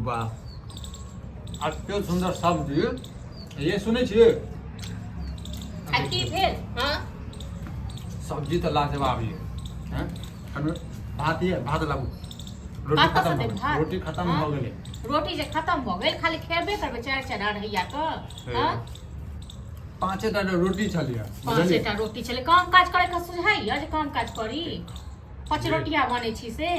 वाह, एते सुन्दर सब्जी ये सुनै छियै। आ की भेल? हाँ। सब्जी तऽ लाजवाब ये हैं। हमे भात ये, भात लाबू, रोटी कतऽ खत्म से भऽ देब गेल। भात? रोटी खत्म हाँ? भऽ गेलै। रोटी जे खत्म भऽ गेल, खाली खेबे करबै चारि चारि अढ़ैया के। हाँ? पाँचे टा रोटी छलियै। पाँचे टा रोटी छलै। काम काज करे के सुझाइया जे काम काज करी, पाँच रोटिया बनै छी से।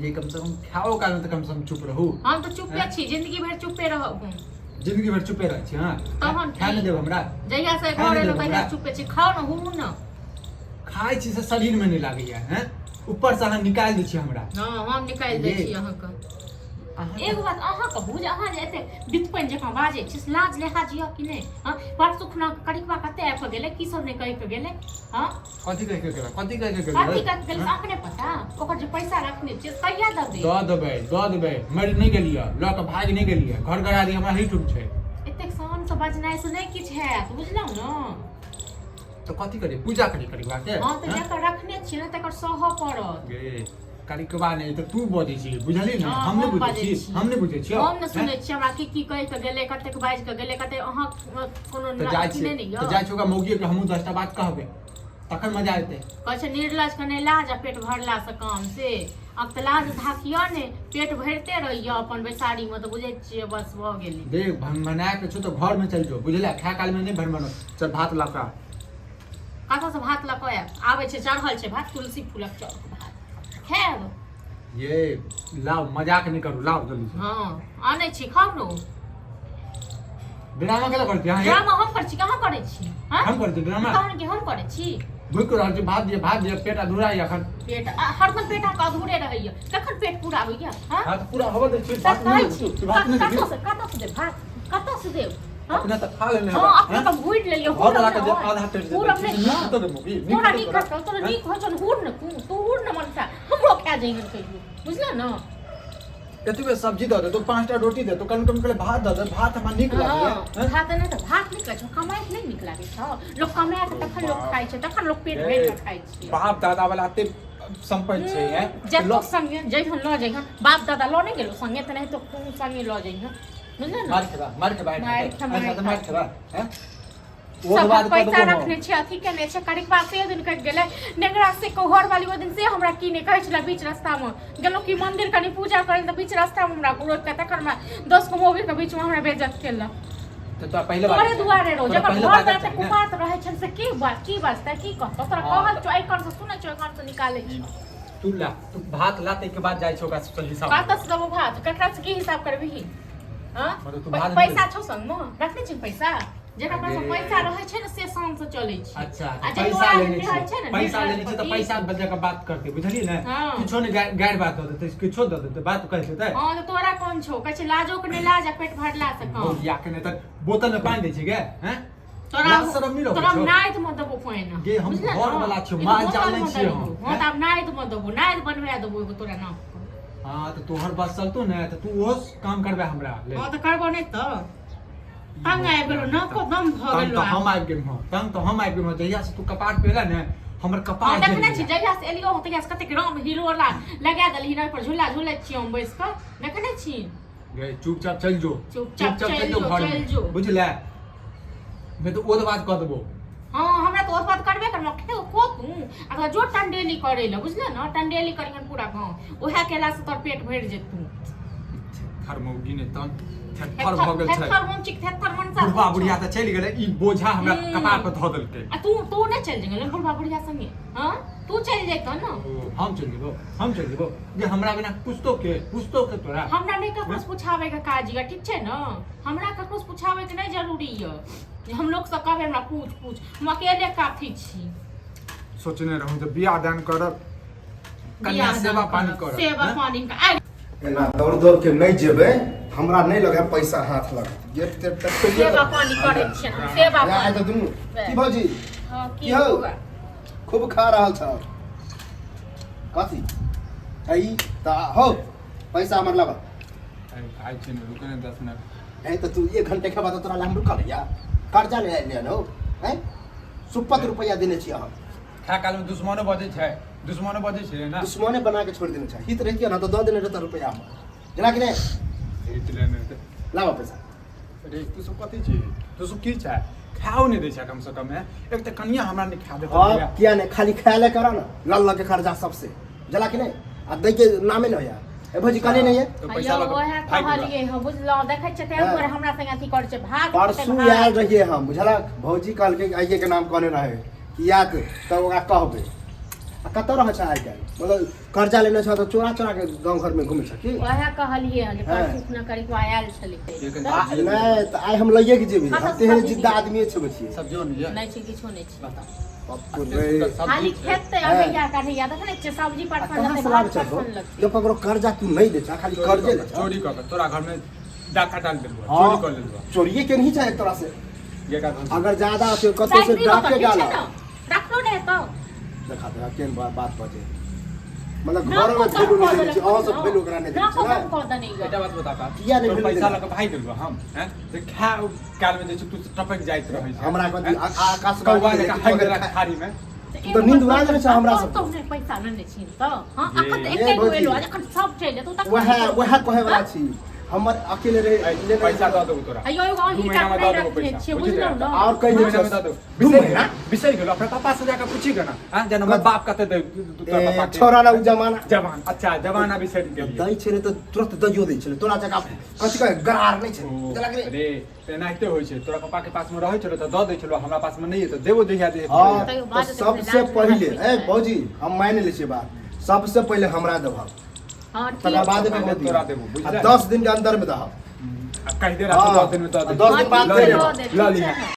ये कम से कम खाओ काल में तो कम से कम चुप रहू। हम तऽ चुपे छी, जिंदगी भरि चुपे रहब हम। जिंदगी भर चुपे रहै छी? हाँ। तहन खाए नहि की? देब हमरा। जहिया से खाए घर नहि एलहुँ देब तहिया हमरा। चुपे छी। खाउ ने, हुरू ने। खाइ छी से शरीर में नहीं लागैया हैं, ऊपर से अहाँ निकालि दै छी हमरा। हँ, हम निकालि दै छी अहाँके। एगो बात अहाँ कहू जे अहाँ जे एते बितपनि जकाँ बाजै छी से लाज लेहाज यऽ कि नहि? हँ, परसू खुना करिकबा कते आबि कऽ गेलै, की सब नहि कहि कऽ गेलै? हँ। कथी कहि के गेलै? कथी कहि के गेलै? कथी कहि के गेलै से अपने पता। ओकर जे पैसा रखने छियै से कहिया देबै? दऽ देबै, दऽ देबै। मरि नहि गेलियै, लऽ कऽ भागि नहि गेलियै। घर घरारी हमरा ही ठुम छै। एतेक शान से बजनाइ से नहि किछु हैत, बुझलहुँ ने? तऽ कथी करियै? पूजा करियै करिकबा के? हँ, तऽ जकर रखने छियै ने तकर सहऽ पड़त। गे करिकबा नहि तऽ तू बजै छी, बुझलिही ने? हँ, हम नहि हम बुझै बाजै छी। छी। हम नहि बुझै छियौ। हम ने सुनै छियै हमरा की की कहि कऽ गेलै, कतेक बाजि कऽ गेलै, कतेक अहाँ कोनो तऽ जाइ अथी छियै नहि ने तऽ यऽ। जाइ छियै ओकरा मौगिए के हमहूँ 10टा बात कहबै, तखन मजा एतै। कहै छै निर्लज के नहि लाज आ पेट भरला से काम से। आब तऽ लाज धाक यऽ ने, पेट भरिते रहैया अपन बैसारी मे तऽ बुझै छियै बस भऽ गेलै। देख, भनभना के छौ तऽ घर में चलि जो, बुझले? खाय काल में नहि भनभनो। चल, भात लऽ कऽ आ। कतऽ से भात लऽ कऽ आयब? आबै छै, चढ़ल छै भात, तुलसी फूलक चौक भात खायब। ये लाओ, मजाक नहीं करू, लाओ जल्दी से। हँ, आनै छी, खाउ ने। ड्रामा केला करै छी अहाँ ये? ड्रामा हम करै छी? कहाँ करै छी? हँ? हम करै छी ड्रामा? तहन की हम करै छी? भूख रहल छी, भात दिअ, भात दिअ, पेट अधूरा यऽ अखन। पेट हरदम पेट अहाँके अधूरे रहैया, कखन पेट पूरा होइया? हँ? हाँ, तऽ पूरा होबऽ दै छी। तऽ भात कहै नहि छी देब, भात नहि कतऽ देब। से, कतऽ से देब भात? कतऽ से देब? हँ? अपने तऽ खा लेने हँ, हेबै, अपने हैं? तऽ घुरि लेलियै। घर वाला के जे आधा पेट देतै, हुरम नहि। नीक हेतौ गे मौगी, नीक तोरा हेतौ नीक तोरा। हेतौ? तोरा हैं? नीक होइ छौ? हुर ने तू, तू हुर ने मनसा, हमरो खा जइहन कहियो, बुझल ने? एतबे सब्जी दऽ देतौ, 5टा रोटी देतौ, कनि कनि पहिले भात दऽ दे, भात हमरा नीक लागैया। हँ, हैं? भात नहि तऽ भात नीक लागै छौ? कमाइ के नहि नीक लागै छौ? लोक कमा कऽ तखन लोक खाइ छै, तखन लोक पेट भरि कऽ खाइ छै। बाप दादा वाला एते सम्पत्ति छै हैं? जतो लोक संगे जइहन लऽ जइहन। बाप दादा लऽ नहि गेलो संगे तऽ नहि तो तू संगे लऽ जइहन, बुझल ने? मार खेबा, मार खेबा। मारि खा, मारि खा। मार खेबा हैं? ओ सब बाद पैसा कऽ देबो। रखने छै, अथी केने छै। करिकबा से दिन कटि गेलै नेंगरा से घर वाली ओहि दिन से हमरा की नहि कहै छलै। बीच रास्तामे गेलहुँ कि मंदिर कनि पूजा करै तऽ बीच रास्तामे हमरा रोकि कऽ तखन हमरा 10 गो मोबिल के बीचमे हमरा बेइज्जत केलक। तऽ तोरा पहिले बात तोरे दुआरे रहो तोरा जकर पहिले घर बात पर चाही ने। कुपात रहै छै से की बात, की बाजतै, की कहतौ तोरा? हँ, कहल छौ, एहि कान से सुनै छौ, एहि कान से निकालै छौ। तू ला, तू भात ला, ताहिके बाद जाइ छौ ओकरा से हिसाब। कतऽ से देबौ भात? ककरा से की हिसाब करबिही? हँ? मतलब तू भात नहि पैसा छौ संगमे? रखने छी पैसा? जेकरा पास अरे। पैसा रहै छै ने से शान से चलै छै। अच्छा। आ जे पैसा तोरा लेने रहै छै छै ने, पैसा लेने छै तऽ निर्लज पैसा बदला के बात करते, बुझलियै ने? हँ। किछो नहि, गारि बात दऽ देतै, किछो दऽ देतै, बात कहि देतै। हँ, तऽ तोरा कोन छौ? कहै छै लाजो के नहि लाज आ पेट भरला से कम। बौआ के नहि तऽ बोतल में पानि दै छै गे हैं? तोरा लाज शरम नहि रहै तोरा छौ? नाइद मे देबो पानि। गे, हम बुझले घर ने? वाला छियौ, ई तऽ माल जाल बोतल नहि मे छियै देबो। हम, हँ, तऽ आब नाइद मे देबो, नाइद बनवा देबो एगो तोरा नाप के। हँ, तऽ तोहर बस चलतो ने तऽ तू ओहो काम करबे हमरा लेल। हँ, तऽ करबो नहि तऽ? तंग आबि गेलो, नाको दम भऽ तंग गेलो। तऽ हम आबि गेलहुँ हँ, तंग तऽ हम आबि गेलहुँ। जहिया से तू कपाट पे एला ने, हमर हम कपार जरि देखने छी गेल। जहिया से एलियो हँ तहिया से कतेक राम हिलोला लगा देलही, ओहि पर झूला झूलै छी हम बैस कऽ, देखने छी। गे, चुपचाप चलि जो। चुपचाप चलि जो जो, घर चलि जो। बुझले? नहि तऽ ओत बात कऽ देबो। हँ, हमरा तऽ ओत बात करबे करबो। खे खो तू आ जो टंडेली करै लए, बुझले ने? टंडेली करिहन पूरा गाँव, उएह केलासँ तोर पेट भरि जेतू। थेथर मौगी ने तहन थेथर भऽ गेल छै। थेथर हम छी? थेथर मनसा बुढ़बा बुढ़िया तऽ चलि गेलै, ई बोझा हमरा कपार पर धऽ देलकै। आ तू, तू नहि चलि गेलै बुढ़बा बुढ़िया संगे? हँ, तू चलि जैतह ने। ओ, हम चलि जेबो, हम चलि जेबो जे हमरा बिना पूछतो के, पूछतो के तोरा? हमरा नहि ककरो से पूछाबै के काज यऽ, ठीक छै ने? हमरा ककरो से पूछाबै के नहि जरूरी यऽ जे हम लोक से कहबै हमरा पूछ पूछ। हम अकेले काफी छी। सोचने रहूं जे बियाह दान करब, कन्या बियाह दान सेवा पानी करब, करब। सेवा हैं? पानी के आइ एना दौड़ दौड़ के नहि जेबै, हमरा नहि लगे पैसा हाथ लग गेट तेट तक। सेवा पानी करै छियनि हम, सेवा आइ पानी। तऽ दुनू की भौजी? हँ, की की हौ? बौआ? खूब खा रहल छौ कथी? ई तऽ हौ, पैसा हमर लाबऽ। खाइ छी ने, रुके ने 10 मिनट। नहीं तऽ तू एक घंटे खेबा तऽ तोरा लए हम रुकल या कर्जा ले आयल हौ? हैं, सुपत रुपैआ देने छियै हम। खाय काल में दुश्मनो बजै छै, दुश्मनो बजै छै ने। दुश्मने बना के छोड़ देने छै। हित रहितियै ने तऽ दऽ देने रहता रुपैआ हम, जेना कि नहि। घीच लेने हेतै। लाबऽ पैसा। अरे तू सब कथी छी, तू सब की छै, खाओ नहि दै छै कम से कम है। एक तऽ कनिया हमरा नहि खा देत। हाँ किया नहीं, खाली खाए करा ना लल लग के कर्जा सबसे जला कि नहीं आ दै के नामे नहीं यार। ए भौजी कहने नहीं है। तो पैसा यौ लऽ कऽ ओएह भागि गेलौ। कहलियै हँ, बुझलहुँ, देखै छियै ताहि दुआरे हमरा संगे अथी करै छै भाग जेतै, परसू भाग। आयल रहिए हम, बुझलक? भौजी कहलकै आइए के नाम कहने रहे कि याद तऽ ओकरा कहबै। आ कतऽ रहै छै आइ काल्हि? मतलब कर्जा लेने छ तऽ चोरा चोरा के गाँव घर में घुमै छ की? ओएह कहलियै हँ जे हाँ। परसू खुना करिकवा आयल छलै। लेकिन तऽ नहि तऽ आइ हम लैए के जेबै। हाँ, हम तऽ तेहन सब्जी जिद्दा दियौ। आदमी छेबै छियै। सब्जियो नहि यऽ। नहि छै, किछो नहि छै। बता। बाप एते रे। सुन्दर सब्जी खाली छै। खेतै हाँ। अढ़ैया कढ़ैया देखै नहि छियै, सब्जी आ परसन कहाँ लगतै, से भात लाबै छ परसन लगतै। जब ककरो कर्जा तू नहीं दे छ, खाली कर्जे ले छ। चोरी कऽ के तोरा घर में डाका डाल देलबो, हाँ, चोरी कऽ लेलबो। चोरिए के नहीं चाहे तोरा से। ये का धन। अगर ज्यादा छै कतौ से राखि दियौ तऽ डाके ठीक छै डाला ने, राखलो नहि हेतौ। देखा देखा केहन बात बजे, मतलब नाको घर में कम वैल्यू कऽ नहीं देलक, दै छै, अहाँ सब वैल्यू ओकरा नहि दै नाको छै कम ने। कऽ देने यऽ। एकटा बात बता ता। किया नहि तोर भेल पैसा देला? लऽ कऽ भागि गेलबो हम, हैं? से खा काल में जे छै तू टपक जाइत रहै छै। हमरा कथी हैं? आकाश कौआ जकाँ हाइक देलक थारी में। तू तऽ नींद उड़ा देने छ हमरा सब। कतौ नहि पैसा लेने छी तऽ हँ, अखन तऽ ये एके गो भौजी। एलो, जखन सब चलि जेतौ तखन वएह वएह कहै वाला छी, हमर अकेले रहे ऐ, पैसा दऽ देबो तोरा। अयो एगो दू अहीं महीना में टा दऽ नहि देबो रखने पैसा, छियै, बुझलियै? बुझलहुँ ने? और कहि दू दै महीना में छै दऽ देबो। दू बिसरि महीना? गेलौ, बिसरि गेलौ। अपना पापा से जाके पूछी गे ना, हाँ, जेना हमर बाप कते दे तोरा ए, पापा के। छोड़ा ना उ जमाना। जवान, अच्छा जमाना बिसरि गेलियै। दै छै ने तऽ तुरंत दैयो दै छलै, तोरा जकाँ कथी कहै गरार नहि छै। ओ, देलक रे। अरे तऽ एनाहिते होइ छै, तोरा पापा के पास में रहै छलो तऽ दऽ दै छलो, हमरा पास में नहि है तऽ देबो जहिया दे। हाँ तैयो तऽ बात तऽ सबसे लाज पहिले होइ ए छै। भौजी हम मानि लै छियै बात, सबसे पहिले हमरा देबह, हँ ठीक। तकर बाद पहिले तोरा देबो, आ बुझले? 10 दिन के अंदर में दहब। आ कहि दे रहा हाँ, 10 दिन में दऽ दे। 10 दिन बाद लऽ फेर लिहें, एबो। लऽ लिहें।